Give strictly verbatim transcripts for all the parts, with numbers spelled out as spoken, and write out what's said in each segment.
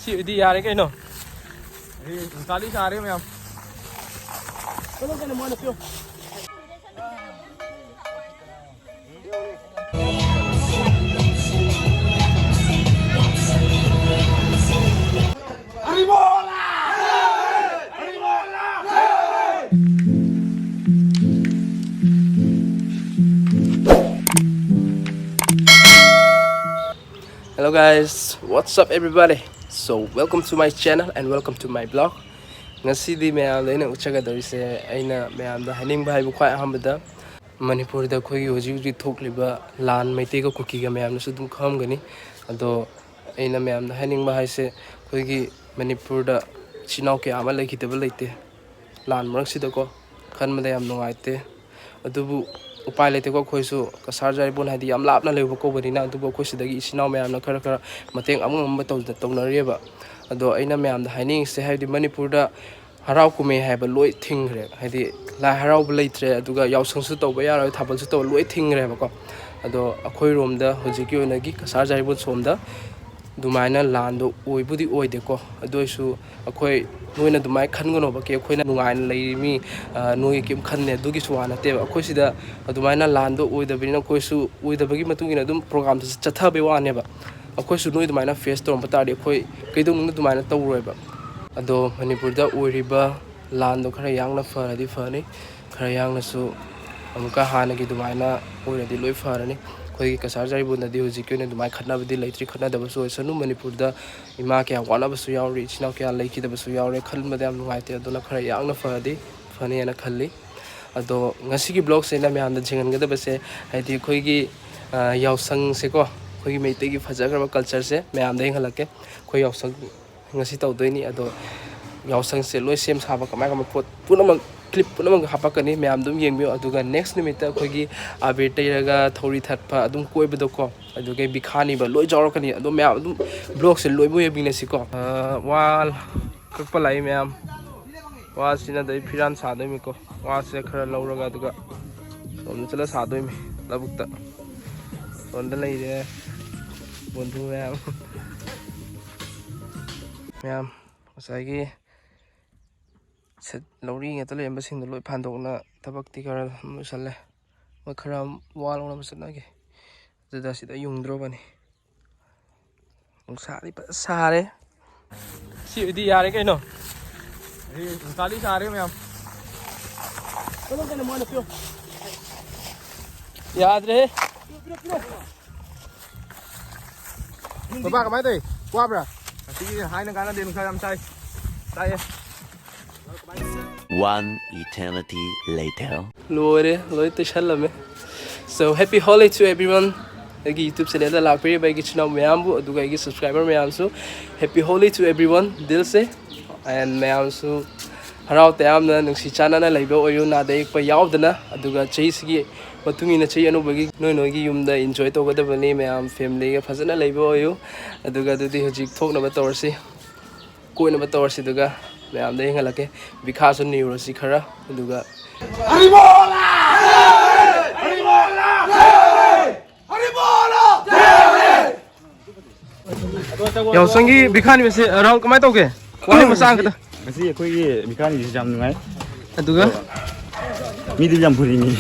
ꯁꯤ ꯑꯣꯏꯗꯤ ꯌꯥꯔꯦ ꯀꯩꯅꯣ꯫ ꯒꯥꯔꯤ ꯁꯥꯔꯦ ꯃꯌꯥꯝ꯫ Hello guys, what's up everybody? So welcome to my channel and welcome to my blog. ꯉꯁꯤꯗꯤ ꯃꯌꯥꯝꯗ ꯑꯩꯅ ꯎꯠꯆꯒꯗꯧꯔꯤꯁꯦ, ꯑꯩꯅ ꯃꯌꯥꯝꯗ ꯍꯥꯏꯅꯤꯡꯕ ꯍꯥꯏꯕꯨ ꯈ꯭ꯋꯥꯏ ꯑꯍꯥꯟꯕꯗ ꯃꯅꯤꯄꯨꯔꯗ ꯑꯩꯈꯣꯏꯒꯤ ꯍꯧꯖꯤꯛ ꯍꯧꯖꯤꯛ ꯊꯣꯛꯂꯤꯕ ꯂꯥꯟ, ꯃꯩꯇꯩꯒ ꯀꯨꯀꯤꯒ ꯃꯌꯥꯝꯅꯁꯨ ꯑꯗꯨꯝ ꯈꯪꯉꯝꯒꯅꯤ꯫ ꯑꯗꯣ ꯑꯩꯅ ꯃꯌꯥꯝꯗ ꯍꯥꯏꯅꯤꯡꯕ ꯍꯥꯏꯁꯦ, ꯑꯩꯈꯣꯏꯒꯤ ꯃꯅꯤꯄꯨꯔꯗ ꯏꯆꯤꯟ ꯏꯅꯥꯎ ꯀꯌꯥ ꯑꯃ ꯂꯩꯈꯤꯗꯕ ꯂꯩꯇꯦ꯫ ꯂꯥꯟ ꯃꯔꯛꯁꯤꯗꯀꯣ ꯈꯟꯕꯗ ꯌꯥꯝ ꯅꯨꯡꯉꯥꯏꯇꯦ꯫ ꯑꯗꯨꯕꯨ ꯎꯄꯥꯏ ꯂꯩꯇꯦꯀꯣ, ꯑꯩꯈꯣꯏꯁꯨ ꯀꯁꯥꯔ ꯖꯥꯏꯔꯤꯕꯣꯟ ꯍꯥꯏꯗꯤ ꯌꯥꯝ ꯂꯥꯞꯅ ꯂꯩꯕ ꯀꯧꯕꯅꯤꯅ꯫ ꯑꯗꯨꯕꯨ ꯑꯩꯈꯣꯏ ꯁꯤꯗꯒꯤ ꯏꯆꯤꯟ ꯏꯅꯥꯎ ꯃꯌꯥꯝꯅ ꯈꯔ ꯈꯔ ꯃꯇꯦꯡ ꯑꯉꯝ ꯑꯉꯝꯕ ꯇꯧꯗ-, ꯇꯧꯅꯔꯤꯑꯕ꯫ ꯑꯗꯣ ꯑꯩꯅ ꯃꯌꯥꯝꯗ ꯍꯥꯏꯅꯤꯡꯉꯤꯁꯦ, ꯍꯥꯏꯕꯗꯤ ꯃꯅꯤꯄꯨꯔꯗ ꯍꯔꯥꯎ ꯀꯨꯝꯍꯩ ꯍꯥꯏꯕ ꯂꯣꯏ ꯊꯤꯡꯈ꯭ꯔꯦ꯫ ꯍꯥꯏꯗꯤ ꯂꯥꯏ ꯍꯔꯥꯎꯕ ꯂꯩꯇ꯭ꯔꯦ, ꯑꯗꯨꯒ ꯌꯥꯎꯁꯪꯁꯨ ꯇꯧꯕ ꯌꯥꯔꯣꯏ, ꯊꯥꯕꯜꯁꯨ ꯇꯧꯕ ꯂꯣꯏ ꯊꯤꯡꯈ꯭ꯔꯦꯕꯀꯣ꯫ ꯑꯗꯣ ꯑꯩꯈꯣꯏꯔꯣꯝꯗ ꯍꯧꯖꯤꯛꯀꯤ ꯑꯣꯏꯅꯒꯤ ꯀꯁꯥꯔ ꯖꯥꯏꯔꯤꯕꯣꯟ ꯁꯣꯝꯗ ꯑꯗꯨꯃꯥꯏꯅ ꯂꯥꯟꯗꯣ ꯑꯣꯏꯕꯨꯗꯤ ꯑꯣꯏꯗꯦꯀꯣ꯫ ꯑꯗꯨ ꯑꯣꯏꯔꯁꯨ ꯑꯩꯈꯣꯏ, ꯅꯣꯏꯅ ꯑꯗꯨꯃꯥꯏꯅ ꯈꯟꯒꯅꯣꯕ, ꯀꯤ ꯑꯩꯈꯣꯏꯅ ꯅꯨꯡꯉꯥꯏꯅ ꯂꯩꯔꯤ ꯃꯤ, ꯑ, ꯅꯣꯏꯒꯤ ꯀꯩꯝ ꯈꯟꯗꯦ, ꯑꯗꯨꯒꯤꯁꯨ ꯋꯥ ꯅꯠꯇꯦꯕ꯫ ꯑꯩꯈꯣꯏ ꯁꯤꯗ ꯑꯗꯨꯃꯥꯏꯅ ꯂꯥꯟꯗꯣ ꯑꯣꯏꯗꯕꯅꯤꯅ ꯑꯩꯈꯣꯏꯁꯨ ꯑꯣꯏꯗꯕꯒꯤ ꯃꯇꯨꯡ ꯏꯟꯅ ꯑꯗꯨꯝ ꯄ꯭ꯔꯣꯒꯥꯝꯗꯨꯁꯨ ꯆꯠꯊꯕꯩ ꯋꯥꯅꯦꯕ꯫ ꯑꯩꯈꯣꯏꯁꯨ ꯅꯣꯏ ꯑꯗꯨꯃꯥꯏꯅ ꯐꯦꯁ ꯇꯧꯔꯝꯕ ꯇꯥꯔꯗꯤ ꯑꯩꯈꯣꯏ ꯀꯩꯗꯧꯅꯨꯡꯗ ꯑꯗꯨꯃꯥꯏꯅ ꯇꯧꯔꯣꯏꯕ꯫ ꯑꯗꯣ ꯃꯅꯤꯄꯨꯔꯗ ꯑꯣꯏꯔꯤꯕ ꯂꯥꯟꯗꯣ ꯈꯔ ꯌꯥꯡꯅ ꯐꯔꯗꯤ ꯐꯅꯤ, ꯈꯔ ꯌꯥꯡꯅꯁꯨ ꯑꯃꯨꯛꯀ ꯍꯥꯟꯅꯒꯤ ꯑꯗꯨꯃꯥꯏꯅ ꯑꯣꯏꯔꯗꯤ ꯂꯣꯏ ꯐꯔꯅꯤ꯫ ꯑꯩꯈꯣꯏꯒꯤ ꯀꯁꯥꯔ ꯖꯥꯏꯔꯤꯕꯣꯟꯗꯗꯤ ꯍꯧꯖꯤꯛꯀꯤ ꯑꯣꯏꯅ ꯑꯗꯨꯃꯥꯏꯅ ꯈꯠꯅꯕꯗꯤ ꯂꯩꯇ꯭ꯔꯤ, ꯈꯠꯅꯗꯕꯁꯨ ꯑꯣꯏꯁꯅꯨ꯫ ꯃꯅꯤꯄꯨꯔꯗ ꯏꯃꯥ ꯀꯌꯥ ꯋꯥꯠꯂꯕꯁꯨ ꯌꯥꯎꯔꯤ, ꯏꯆꯤꯟ ꯏꯅꯥꯎ ꯀꯌꯥ ꯂꯩꯈꯤꯗꯕꯁꯨ ꯌꯥꯎꯔꯦ, ꯈꯟꯕꯗ ꯌꯥꯝ ꯅꯨꯡꯉꯥꯏꯇꯦ꯫ ꯑꯗꯨꯅ ꯈꯔ ꯌꯥꯡꯅ ꯐꯔꯗꯤ ꯐꯅꯤꯅ ꯈꯜꯂꯤ꯫ ꯑꯗꯣ ꯉꯁꯤꯒꯤ ꯕ꯭ꯂꯣꯒꯁꯦ ꯑꯩꯅ ꯃꯌꯥꯝꯗ ꯌꯦꯡꯍꯟꯒꯗꯕꯁꯦ, ꯍꯥꯏꯗꯤ ꯑꯩꯈꯣꯏꯒꯤ, ꯑ, ꯌꯥꯎꯁꯪꯁꯦꯀꯣ, ꯑꯩꯈꯣꯏꯒꯤ ꯃꯩꯇꯩꯒꯤ ꯐꯖꯈ꯭ꯔꯕ ꯀꯜꯆꯔꯁꯦ ꯃꯌꯥꯝꯗ ꯌꯦꯡꯍꯜꯂꯛꯀꯦ꯫ ꯑꯩꯈꯣꯏ ꯌꯥꯎꯁꯪ ꯉꯁꯤ ꯇꯧꯗꯣꯏꯅꯤ꯫ ꯑꯗꯣ ꯌꯥꯎꯁꯪꯁꯦ ꯂꯣꯏ ꯁꯦꯝ ꯁꯥꯕ, ꯀꯃꯥꯏ ꯀꯃꯥꯏ ꯄꯣꯠ ꯄꯨꯝꯅꯃꯛ, ꯀ꯭ꯂꯤꯞ ꯄꯨꯝꯅꯃꯛ ꯍꯥꯄꯛꯀꯅꯤ, ꯃꯌꯥꯝ ꯑꯗꯨꯝ ꯌꯦꯡꯕꯤꯌꯨ꯫ ꯑꯗꯨꯒ ꯅꯦꯛꯁ ꯅꯨꯃꯤꯠꯇ ꯑꯩꯈꯣꯏꯒꯤ ꯑꯕꯤꯔ ꯇꯩꯔꯒ ꯊꯧꯔꯤ ꯊꯠꯄ, ꯑꯗꯨꯝ ꯀꯣꯏꯕꯗꯣꯀꯣ, ꯑꯗꯨꯒ ꯕꯤꯈꯥꯅꯤꯕ ꯂꯣꯏ ꯌꯥꯎꯔꯛꯀꯅꯤ꯫ ꯑꯗꯣ ꯃꯌꯥꯝ ꯑꯗꯨꯝ ꯕ꯭ꯂꯣꯒꯁꯦ ꯂꯣꯏꯕꯨ ꯌꯦꯡꯃꯤꯟꯅꯁꯤꯀꯣ꯫ ꯑ, ꯋꯥ ꯀꯛꯄ ꯂꯥꯛꯏ ꯃꯌꯥꯝ꯫ ꯋꯥꯁꯤꯅ ꯑꯗꯩ ꯐꯤꯔꯥꯟ ꯁꯥꯗꯣꯏꯃꯤꯀꯣ꯫ ꯋꯥꯁꯦ ꯈꯔ ꯂꯧꯔꯒ ꯑꯗꯨꯒ ꯁꯣꯝꯗ ꯆꯠꯂ ꯁꯥꯗꯣꯏꯃꯤ ꯂꯧꯕꯨꯛꯇ꯫ ꯁꯣꯝꯗ ꯂꯩꯔꯦ ꯕꯣꯟꯙꯨ ꯃꯌꯥꯝ꯫ ꯃꯌꯥꯝ ꯉꯁꯥꯏꯒꯤ ꯁꯤꯠ ꯂꯧꯔꯤ ꯉꯥꯛꯇ ꯂꯩꯔꯝꯕꯁꯤꯡꯗꯣ ꯂꯣꯏ ꯐꯥꯟꯗꯣꯛꯅ ꯊꯕꯛꯇꯤ ꯈꯔ ꯑꯗꯨꯝ ꯂꯣꯏꯁꯜꯂꯦ꯫ ꯃꯣꯏ ꯈꯔ ꯋꯥ ꯂꯧꯅꯕ ꯆꯠꯅꯈꯤ꯫ ꯑꯗꯨꯗ ꯁꯤꯗ ꯌꯨꯡꯗ꯭ꯔꯣꯕꯅꯤ꯫ ꯅꯨꯡꯁꯥꯗꯤ ꯐꯖ ꯁꯥꯔꯦ꯫ ꯁꯤ ꯑꯣꯏꯗꯤ ꯌꯥꯔꯦ ꯀꯩꯅꯣ꯫ ꯅꯨꯡꯁꯥꯗꯤ ꯁꯥꯔꯦ ꯃꯌꯥꯝ꯫ ꯌꯥꯗ꯭ꯔꯦꯍꯦ꯫ ꯕꯕꯥ, ꯀꯃꯥꯏ ꯇꯧꯏ? ꯋꯥꯕ꯭ꯔꯥ? ꯉꯁꯤꯒꯤ ꯍꯥꯏꯅ ꯀꯥꯟꯅꯗꯦ, ꯅꯨꯡꯁꯥ ꯌꯥꯝ ꯁꯥꯏ꯫ ꯁꯥꯏꯌꯦ꯫ One eternity later. ꯂꯣꯏꯔꯦ, ꯂꯣꯏ ꯇꯩꯁꯜꯂꯝꯃꯦ꯫ So, happy Holi to everyone. ꯑꯩꯒꯤ YouTube channelꯗ ꯂꯥꯛꯄꯤꯔꯤꯕ ꯑꯩꯒꯤ ꯏꯆꯤꯟ ꯏꯅꯥꯎ ꯃꯌꯥꯝꯕꯨ, ꯑꯗꯨꯒ ꯑꯩꯒꯤ subscriber ꯃꯌꯥꯝꯁꯨ, happy Holi to everyone, ꯗꯤꯜꯁꯦ꯫ And ꯃꯌꯥꯝꯁꯨ ꯍꯔꯥꯎ ꯇꯌꯥꯝꯅ ꯅꯨꯡꯁꯤ ꯆꯥꯟꯅꯅ ꯂꯩꯕ ꯑꯣꯏꯌꯨ, ꯅꯥꯗ ꯌꯦꯛꯄ ꯌꯥꯎꯗꯅ꯫ ꯑꯗꯨꯒ ꯆꯍꯤꯁꯤꯒꯤ ꯃꯇꯨꯡ ꯏꯟꯅ ꯆꯍꯤ ꯑꯅꯧꯕꯒꯤ ꯅꯣꯏ ꯅꯣꯏꯒꯤ ꯌꯨꯝꯗ enjoy ꯇꯧꯒꯗꯕꯅꯤ ꯃꯌꯥꯝ, familyꯒ ꯐꯖꯅ ꯂꯩꯕ ꯑꯣꯏꯌꯨ꯫ ꯑꯗꯨꯒ ꯑꯗꯨꯗꯤ ꯍꯧꯖꯤꯛ ꯊꯣꯛꯅꯕ ꯇꯧꯔꯁꯤ꯫ ꯀꯣꯏꯅꯕ ꯇꯧꯔꯁꯤ, ꯑꯗꯨꯒ ꯃꯌꯥꯝꯗ ꯌꯦꯡꯍꯜꯂꯛꯀꯦ꯫ ꯕꯤꯈꯥꯁꯨ ꯅꯤꯔꯨꯔꯁꯤ ꯈꯔ, ꯑꯗꯨꯒ ꯌꯥꯎꯁꯪꯒꯤ ꯕꯤꯈꯥꯅꯤ ꯃꯁꯤ ꯔꯥꯍꯨꯜ ꯀꯃꯥꯏꯅ ꯇꯧꯒꯦ? ꯋꯥꯍꯩ ꯃꯆꯥ ꯑꯃꯈꯛꯇ꯫ ꯉꯁꯤ ꯑꯩꯈꯣꯏꯒꯤ ꯕꯤꯈꯥꯅꯤꯁꯤ ꯌꯥꯝ ꯅꯨꯡꯉꯥꯏ꯫ ꯑꯗꯨꯒ ꯃꯤꯗꯤ ꯌꯥꯝ ꯐꯨꯅꯤꯡꯉꯤ꯫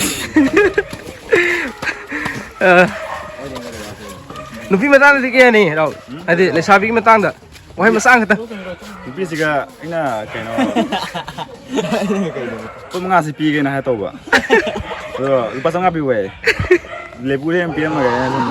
ꯑ, ꯅꯨꯄꯤ ꯃꯇꯥꯡꯗꯗꯤ ꯀꯩ ꯍꯥꯏꯅꯤ, ꯔꯥꯍꯨꯜ? ꯍꯥꯏꯗꯤ ꯂꯩꯁꯥꯕꯤꯒꯤ ꯃꯇꯥꯡꯗ ꯋꯥꯍꯩ ꯃꯆꯥ ꯑꯃꯈꯛꯇ꯫ ꯅꯨꯄꯤꯁꯤꯒ ꯑꯩꯅ ꯀꯩꯅꯣ, ꯂꯨꯄꯥ ꯃꯉꯥꯁꯤ ꯄꯤꯒꯦꯅ ꯍꯥꯏ ꯇꯧꯕ꯫ ꯑꯗꯣ ꯂꯨꯄꯥ ꯆꯥꯝꯃꯉꯥ ꯄꯤꯌꯨ ꯍꯥꯏ꯫ ꯂꯦꯞꯄꯨꯔꯦ ꯌꯥꯝ ꯄꯤꯔꯝꯃꯒꯦ ꯍꯥꯏꯅ ꯁꯨꯝ